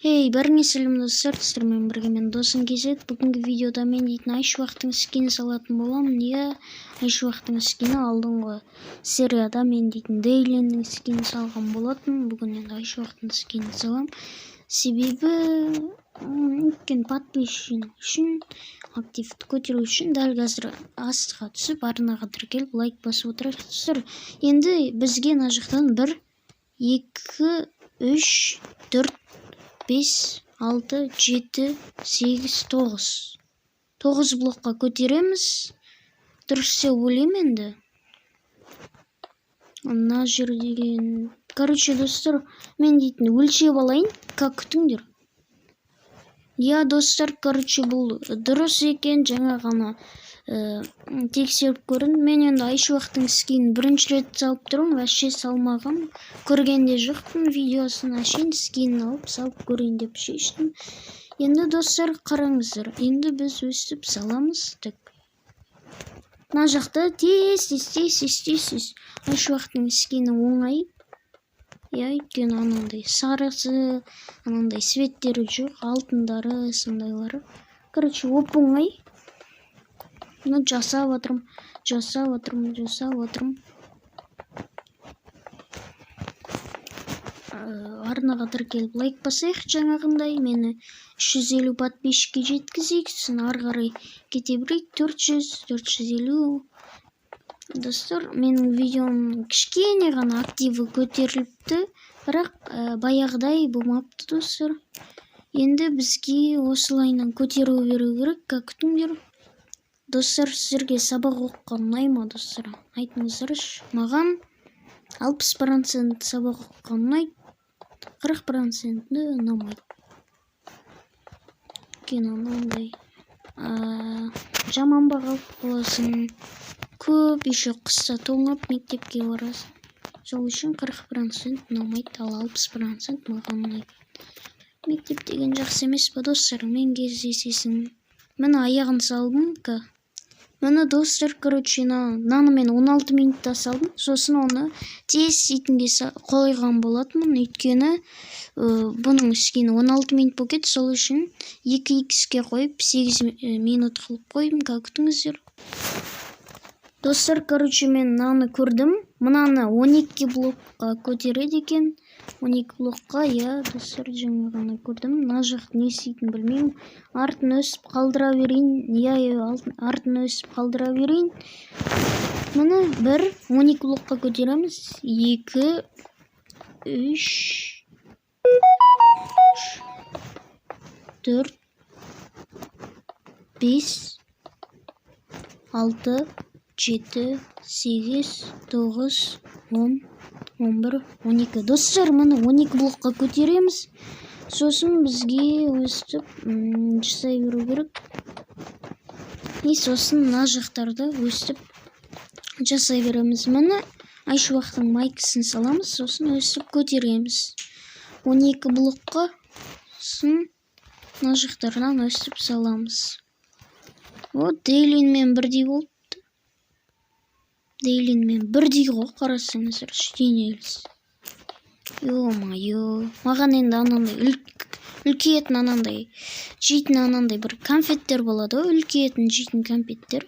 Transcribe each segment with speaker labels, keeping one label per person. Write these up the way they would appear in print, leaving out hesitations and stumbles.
Speaker 1: Эй, бәріңе сәлем, достар! Сіздермен бірге мен, Досым Кезет. Бүгінгі видеода мен дейтін Айшуақтың скинін салатын боламын. Иә, Айшуақтың скині. Алдыңғы серияда мен дейтін Дейленнің скинін салған болатын. Бүгін енді Айшуақтың скинін саламын. Себебі өйткені подписчик үшін, активті көтеру үшін дәл қазір астыға түсіп, арнаға тіркеліп, лайк басып отырайық, достар. Енді бізге мына жақтан бір, екі, үш, төрт, бес, алты, жеті, сегіз, тоғыз. Тоғыз блокқа көтереміз. Дұрыс деп ойлаймын енді. Мына жер деген. Короче, достар, мен дейтін өлшеп алайын. Как күтіңдер. Иә, достар, короче, бұл дұрыс екен. Жаңа ғана тексеріп көрдім. Мен енді Айшуақтың скинін бірінші рет салып тұрмын, вообще салмағам, көрген де жоқпын видеосын. Әшейін скинін алып салып көрейін деп шештім. Енді, достар, қараңыздар, енді біз өстіп саламыз. Так, мына жақта тез, тез, тез, тез, тез, тез. Айшуақтың скині оңай, иә, өйткені анандай сарысы, анандай цветтері жоқ, алтындары, сондайлары. Короче, оп оңай. Мына жасап отырмын, жасап отырмын, жасап отырмын. Арнаға тіркеліп, лайк басайық. Жаңағындай мені 350 подписчикке жеткізейік, сосын ары қарай кете берейік. 400, 450. Достар, менің видеом кішкене ғана активі көтеріліпті, бірақ баяғыдай болмапты. Достар, енді бізге осылайынан көтеру беру керек. Как күтіңдер. Достар, сіздерге сабақ оқыған ұнай ма, достар? Айтыңыздаршы. Маған 60% сабақ оқыған ұнайды, 40%-і ұнамайды. Өйткені анандай жаман баға алып қаласың көп, еще қыста тоңып мектепке барасың. Сол үшін 40% ұнамайды, ал 60% маған ұнайды. Мектеп деген жақсы емес па, достар? Мен кездесесің. Міне, аяғын салдым. Міне, достар, короче, мынаны мен 16 минутта салдым. Сосын оны тез істейтінге қойған болатынмын, өйткені бұның скині 16 минут болып кетті. Сол үшін 2 х-ке қойып, 8 минут қылып қойдым. Как күтіңіздер. Достар, короче, мен мынаны көрдім. Мынаны 12 блокқа көтереді екен, 12 блокқа. Иә, достар, жаңа ғана көрдім. Мына жақты не істейтінін білмеймін, артын өсіп қалдыра берейін. Иә, артын өсіп қалдыра берейін. Міне, бір 12 блокқа көтереміз. Екі, үш, төрт, бес, алты, жеті, сегіз, тоғыз, 10, 11, 12. Достар, міне, 12 блокқа көтереміз. Сосын бізге өстіп жасай беру керек. И сосын мына жақтарды өстіп жасай береміз. Міне, Айшуақтың майкасын саламыз, сосын өстіп көтереміз 12 блокқа. Сосын мына жақтардан өстіп саламыз. Вот, Дейлинмен бірдей болыпты. Дейлинмен бірдей ғой, қарасаңыздар, денелісі. Ё-моё, маған енді анандай үлкейетін, анандай жейтін, анандай бір конфеттер болады ғой, үлкейетін, жейтін конфеттер.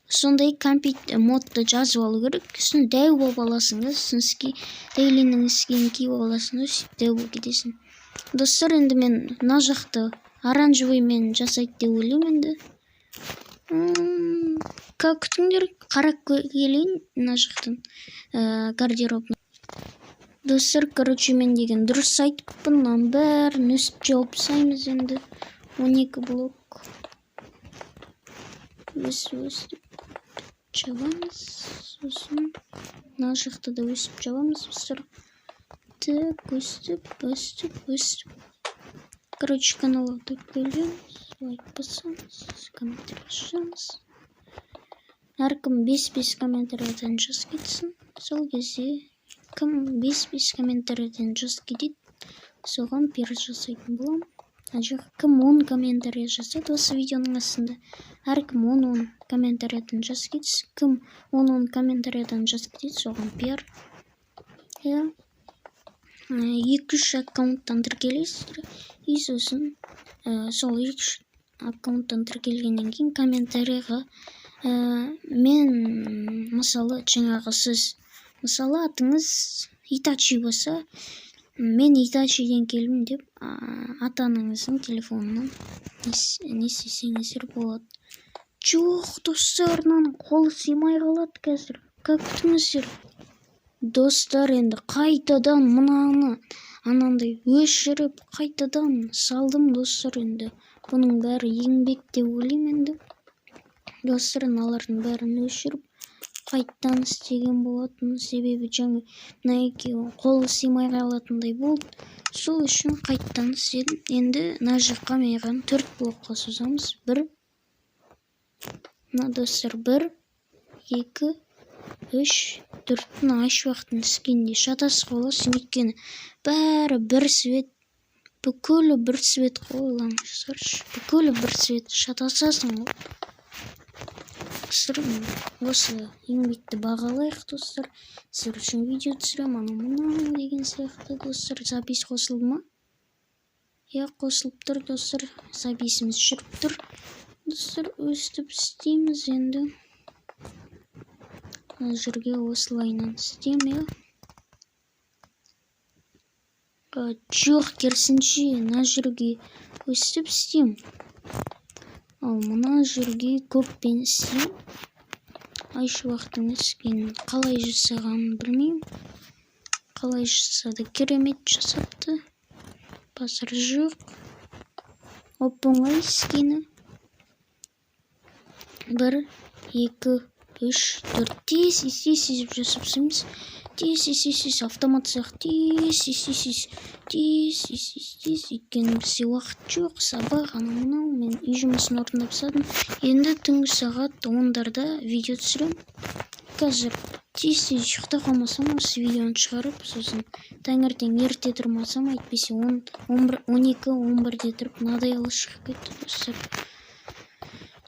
Speaker 1: Сондай кәмпит модты жазып алу керек. Сосын дәу болып аласың да, сосын Дейлиннің скинін киіп аласың да, сөйтіп дәу болып кетесің. Достар, енді мен мына жақты оранжевыймен жасайды деп ойлаймын. Енді как күтіңдер, қарап келейін мына жақтан гардероб. Достар, короче, мен деген дұрыс айтыппын. Мынаның бәрін өстіп жауып тастаймыз. Енді 12 блок өсіп, өстіп жабамыз. Сосын мына жақты да өсіп жабамыз, достар. Так, өстіп, өстіп, өстіп. Короче, каналға тіркелеміз, лайк басамыз, комментарий жазамыз. Әркім бес-бес комментарийден жазып кетсін. Сол кезде кім бес-бес комментарийден жазып кетеді, соған пиар жасайтын боламын. А жоқ, кім 10 комментарий жазады осы видеоның астында, әркім 10-10 комментарийден жазып кетсін. Кім 10-10 комментарийден жазып кетеді, соған пиар. Иә. Екі-үш аккаунттан тіркелесіздер. И сосын сол екі-үш аккаунттан тіркелгеннен кейін комментарийға мен, мысалы, жаңағы сіз, мысалы, атыңыз Итачи болса, мен Итачиден келдім деп ата-анаңыздың телефонынан не істесеңіздер болады. Жоқ, достар, мынаның қолы сыймай қалады қазір. Как күтіңіздер. Достар, енді қайтадан мынаны анандай өшіріп қайтадан салдым, достар, енді. Бұның бәрі еңбек деп ойлаймын енді. Достар, мыналардың бәрін өшіріп қайтадан істеген болатын. Себебі жаңа мына екеуі қолы сыймай қалатындай болды. Сол үшін қайтадан істедім. Енді мына жаққа маған 4 блокқа созамыз. 1. Мына, достар, 1, 2, 3, 4. Мына айшуақтың іскенде шатасып қаласың, өйткені бәрі бір цвет, бүкілі бір цвет қой, ойлаңыздаршы, бүкілі бір цвет, шатасасың ғой. Достар, осы еңбекті бағалайық, достар. Сіздер үшін видео түсіремін, анау мынау деген сияқты, достар. Запись қосылды ма? Иә, қосылып тұр, достар. Записіміз жүріп тұр. Достар, өстіп істейміз енді. Мына жерге осылайынан істеймін, иә. Жоқ, керісінше, мына жерге өстіп істеймін. Ал мына жерге көппен істеймін. Айшуақтың іскенін қалай жасағанын білмеймін. Қалай жасады, керемет жасапты. Базар жоқ. Оп-оңай іскені. 1, 2, 3, 4. Тез, тез, тез деп жасап тастаймыз. Тез, тез, тез, тез, автомат сияқты. Тез, тез, тез, тез, тез, тез, тез, тез. Өйткені бізде уақыт жоқ, сабақ, анау мынау. Мен үй жұмысын орындап тастадым. Енді түнгі сағат 10-дарда видео түсіремін. Қазір тез тез ұйықтап қалмасам, осы видеоны шығарып, сосын таңертең ерте тұрмасам, әйтпесе он, он бір, он екі, он бірде тұрып, мынадай алыс шығып кетті, достар.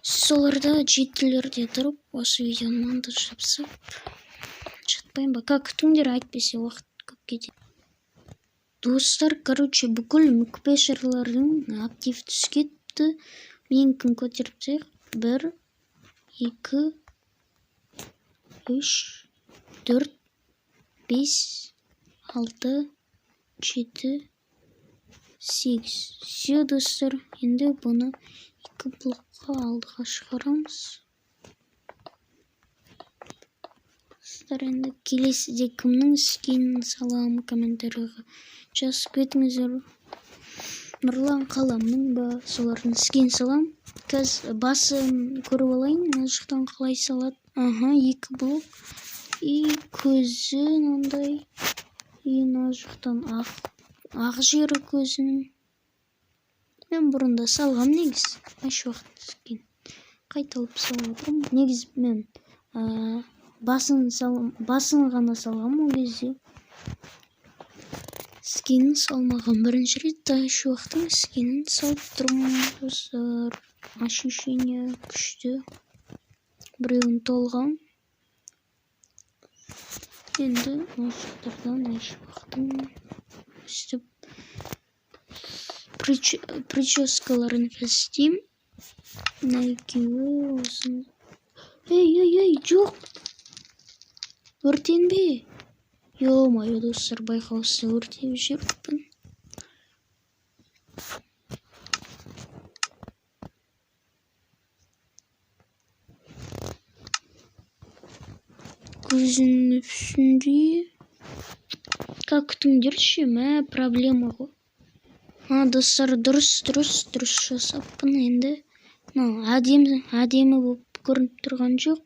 Speaker 1: Соларда жетілерде тұрып, осы видеоны монтаж жасап жатпайын ба? Как күтіңдер, әйтпесе уақыт көп кетеді. Достар, бүкіл мүкпешерлердің актив түсіп кетті. Менікін көтеріп тастайық. 1, 2, 3, 4, 5, 6, 7, 8. Все, достар, енді бұны екі блокқа алдыға шығарамыз. Достар, енді келесіде кімнің скинін саламын, комментарийға жазып кетіңіздер. Нұрлан Қаламның ба, солардың скин саламын. Қазір басын көріп алайын, мына жақтан қалай салады. Аха, екі блок. И көзі мынандай. И мына жақтан ақ жері көзінің. Мен бұрында салғам негізі. Айшуақты скин. Қайталап салып отырмын. Негізі мен басын ғана салғам ол кезде. Скинін салмаған. Бірінші рет Айшуақтың скинін салып тұрмын, достар. Ощущение күшті. Біреуін толған. Енді мына жақтардан Айшуақтың өстіп прическаларын істеймін. Мына екеуі осыны. Ей, ей, ей, жоқ. Өртенбе. Ё-моё, достар, байқаусызда өртеп жіберіппін. Көзінің үстінде. Как күтіңдерші, мә, проблема ғой. А, достар, дұрыс, дұрыс, дұрыс жасаппын енді. Мынау әдемі болып көрініп тұрған жоқ.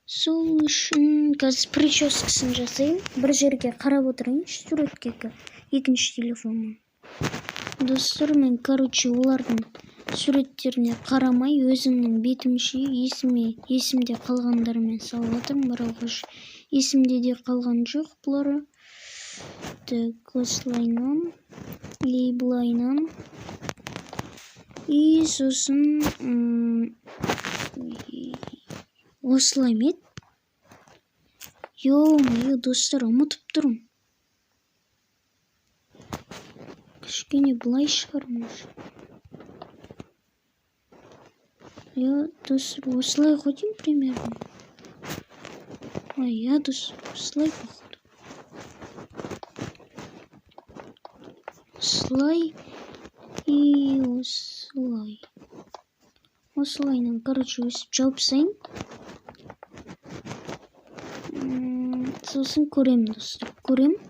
Speaker 1: Сол үшін қазір прическасын жасаймын. Бір жерге қарап отырайыншы суретке, екінші телефоннан. Достар, мен, олардың суреттеріне қарамай өзімнің бетімше есімде қалғандарымен салып жатырмын, бірақ уж есімде де қалған жоқ бұлары. Так, осылайынан и былайынан. И сосын, осылай ма еді? Ё-моё, достар, ұмытып тұрмын. Кішкене былай шығар, может. Иә, достар, осылай ғой деймін примерно. А, иә, достар, осылай, походу. Осылай и осылай. Осылайынан, короче, өсіп жауып тастайын. Сосын көремін, достар, көремін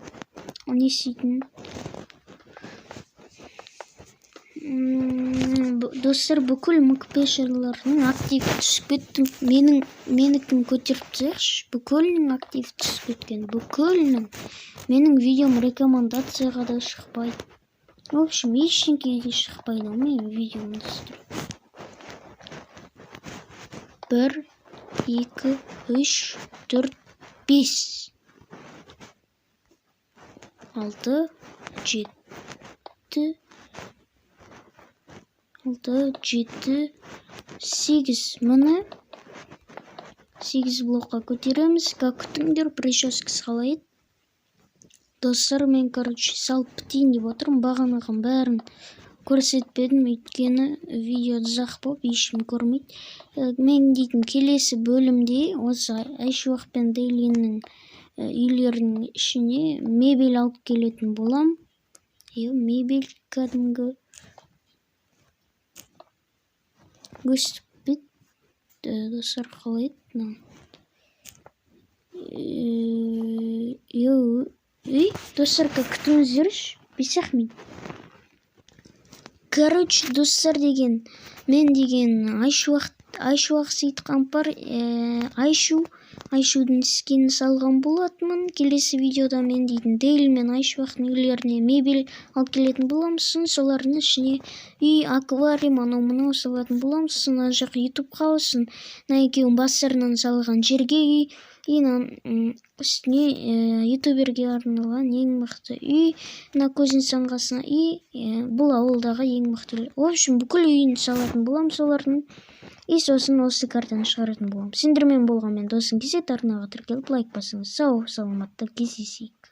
Speaker 1: не істейтінін. Достар, бүкіл мкпешерлердің актив түсіп кетті. Менікін көтеріп тастайықшы. Бүкілінің актив түсіп кеткен. Бүкілінің. Менің видеом рекомендацияға да шықпайды. В общем, ештеңеге де шықпайды ғой менің видеом, достар. 1, 2, 3, 4, 5, 6, 7, 6, 7, 8. Міне 8 блокқа көтереміз. Как күтіңдер, прическасы қалай еді? Достар, мен, короче, салып бітейін деп отырмын. Бағанағының бәрін көрсетпедім, өйткені видео ұзақ болып ешкім көрмейді. Мен дейтін келесі бөлімде осы Айшуақ пен Дейлиннің үйлерінің ішіне мебель алып келетін болам. Иә, мебель кәдімгі өстіп бет. Достар, қалай еді мынау? Ей, достар, күтіңіздерші, бесақ мен. Короче, достар, деген мен деген Айшуақ Сейітқампар, Айшудың скинін салған болатынмын. Келесі видеода мен дейтін Дейл мен Айшуақтың үйлеріне мебель алып келетін боламын. Сосын солардың ішіне үй, аквариум, анау мынау салатын боламын. Сосын ана жақ ютубқа, сосын мына екеуінің бастарынан салған жерге үй, и мынаның үстіне ютуберге арналған ең мықты үй, мына кузнецаның қасына үй, бұл ауылдағы ең мықты үй. В общем, бүкіл үйін салатын боламын солардың. И сосын осы картаны шығаратын боламын. Сендермен болған мен, досың Кезет. Арнаға тіркеліп, лайк басыңыз. Сау саламатта кездесейік.